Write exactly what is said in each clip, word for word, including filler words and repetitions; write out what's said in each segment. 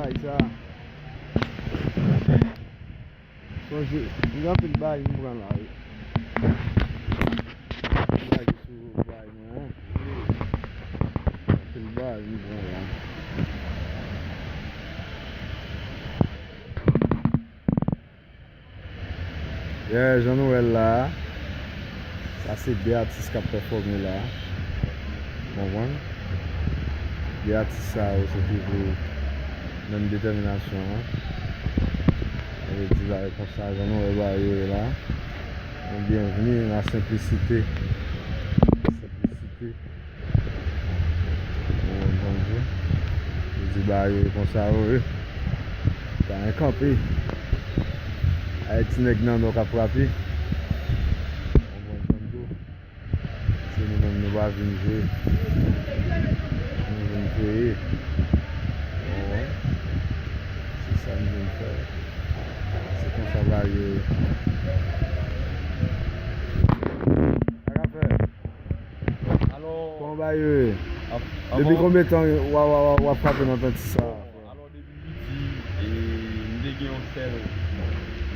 Bagay sa. Sonje, gen anpil bagay m pran la, wi. Anpil bagay sou bagay mwen an. Anpil bagay m pran la. Yeah, jan nou wè l la a, sa se de atis k ap pèfòme la a. Ou konprann? De atis sa yo se toujou menm detèminasyon an. Sa vle di bagay konsa, jan nou wè bagay yo ye la. Nou byenvni nan senplisite. Senplisite. Ou konprann sa m di? Yo di bagay yo konsa yo ye. Pa gen kanpe. Ayiti nèg nan nò k ap frape. Ou konprann sa m di w? Se nou menm nou pa vin jwe. Nou vin kreye. Ou konprann? Se sa nou vin fè. Se konsa bagay yo ye. Sa k ap fèt? Alò, kòman bagay yo ye? Depi konbyen tan w ap, w ap, w ap, w ap frape nan penti sa a? Alò, depi m piti, e, m te gen yon sèl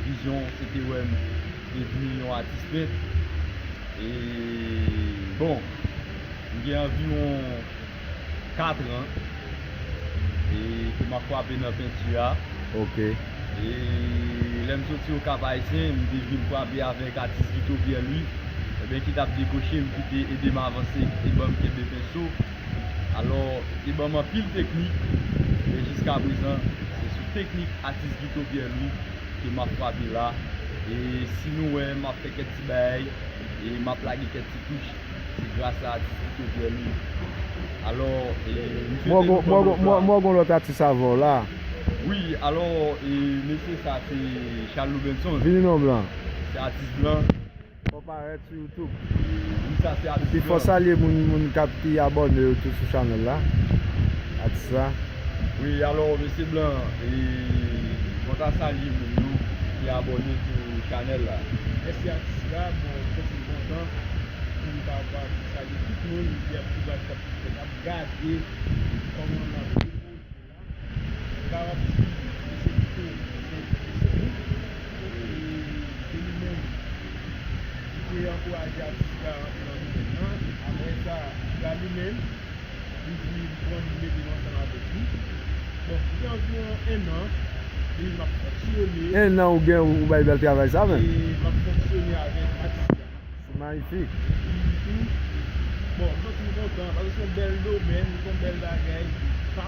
vizyon, se te wè m devni yon atis pent. E, bon, m gen anviwon kat an, e, ke m ap frape nan penti a. Ok. E lè m soti Okap Ayisyen, m te vin frape avèk atis Guito Pierre Louis, ebyen, ki t ap dekoche m, ki te ede m avanse, ki te ban m kenbe penso. Alò, li te ban m anpil teknik, e jiska prezan, se sou teknik atis Guito Pierre Louis ke m ap frape la. E si nou wè, m ap fè kèk ti bagay, e m ap lage kèk ti touch, se gras a atis Guito Pierre Louis. Alò, e, m swete nou pran bon plan. Mwen gon lòt atis avè w la. Wi, alò, e, mesye sa, se Charles Loubenson. Vini non, blan. Se atis blan. Fò parèt sou YouTube. Wi, sa se atis blan. Epi fò salye moun, moun k ap, ki abòne yo tou sou chanèl la. Atis la. Wi, alò, mesye blan, e, fò ta salye moun yo ki abòne sou chanèl la. Mèsi atis la, bon, m santi m kontan pou m kapab salye tout moun, epi ap tout bagay k ap fèt, ap gade kòman n ap depoze la. M kapab di, se Guito, se Guito, se nou. E se li menm ki te ankouraje atis la rantre nan domèn nan. Apre sa, Gaby menm, li di li pran, li mete nou ansanm avèk li. Bon, gen anviwon en an, e m ap fonksyone. En an ou gen, ou, ou bay bèl travay sa menm? E m ap fonksyone avèk atis la. Se mayifik. Bon, m santi m kontan, paske se yon bèl domèn, se yon bèl bagay.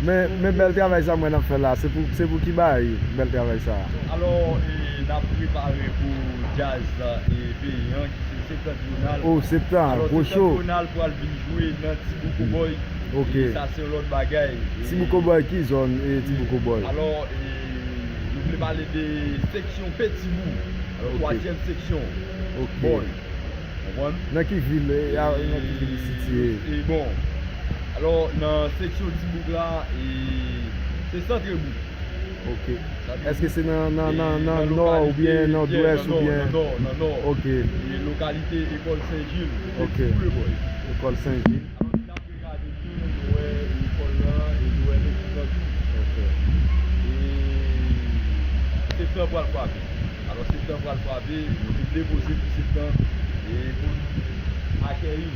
Men, men bèl travay sa mwen ap fè la, se pou, se pou ki bagay bèl travay sa? Alò, e, n ap prepare pou djaz, e, peyi an, ki se Septantrional. Oh, Septan, gwo cho. Alò, Septantrional pral vin jwe nan Ti Bouko Bòy. Ok. E sa se yon lòt bagay. E Ti Bouko Bòy, ki zòn, e, Ti Bouko Bòy? Alò, e, nou vle pale de seksyon Petibou. Alò, ok. Twazyèm seksyon. Ok. Bòy. Konprann? Nan ki vil, e, a, nan ki vil li sitiye? E, bon. Alò, nan seksyon Ti Bouk la, e, se Santre Bouk. Ok. Santre Bouk. Èske se nan, nan, nan, nan nò oubyen nòdwès oubyen? Nan nò, nan nò. Ok. E lokalite Ekòl Sen Jil, ok. Ti Bouk Bòy. Ekòl Sen Jil. Alò, si n ap regade tou, nou wè lekòl lan, e nou wè legliz lan tou. Ok. E Septan pral frape. Alò, Septan pral frape, nou vin depoze pou Septan, e pou n akèyi l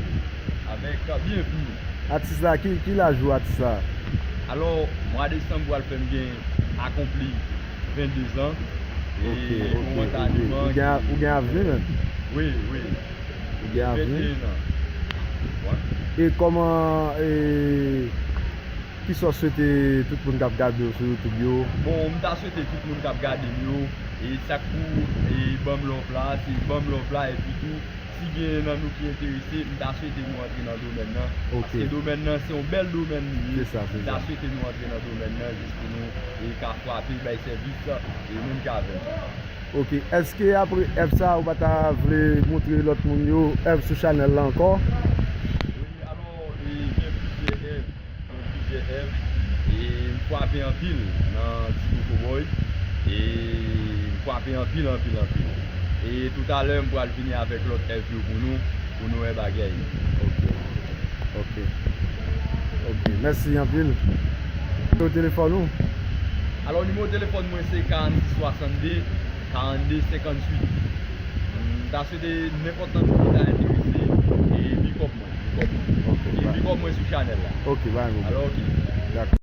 avèk byenvni. Atis la, ki, ki laj ou atis la? Alò, mwa desanm pral fè m gen akonpli vennde zan. E ok, ok, ok. Ou gen, ou gen avni menm? Wi, wi. Ou gen avni? Venteyen an. Wi. E kòman, e, kisa w swete tout moun k ap gade w sou YouTube yo? Bon, m ta swete tout moun k ap gade m yo, e sa k pou, e, ban m love la, se ban m love la, epi tou, si gen nan nou ki enterese, m ta swete nou antre nan domèn nan. Ok. Paske domèn nan, se yon bèl domèn li ye. Se sa, se sa. M ta swete nou antre nan domèn nan, jis pou nou, e, ka frape, bay sèvis, e menm jan avè m. Ok, èske apre èv sa, ou pa ta vle montre lòt moun yo èv sou chanèl la ankò? Wi, alò, e, gen plizyè èv, gen plizyè èv, e m frape anpil nan Ti Bouko Bòy, e m frape anpil, anpil, anpil. E toutalè, m pral vini avèk lòt èv yo pou nou, pou nou wè bagay. Ok, ok, ok, mèsi anpil. Nimewo telefòn ou? Alò, nimewo telefòn mwen se karannsis swasannde, karannde senkanntuit. M ta swete nenpòt nan nou ki ta enterese, e, big up mwen, big up mwen. Ok, E big up mwen sou chanèl la. Ok, ba nou. Alò, ok. Dakò.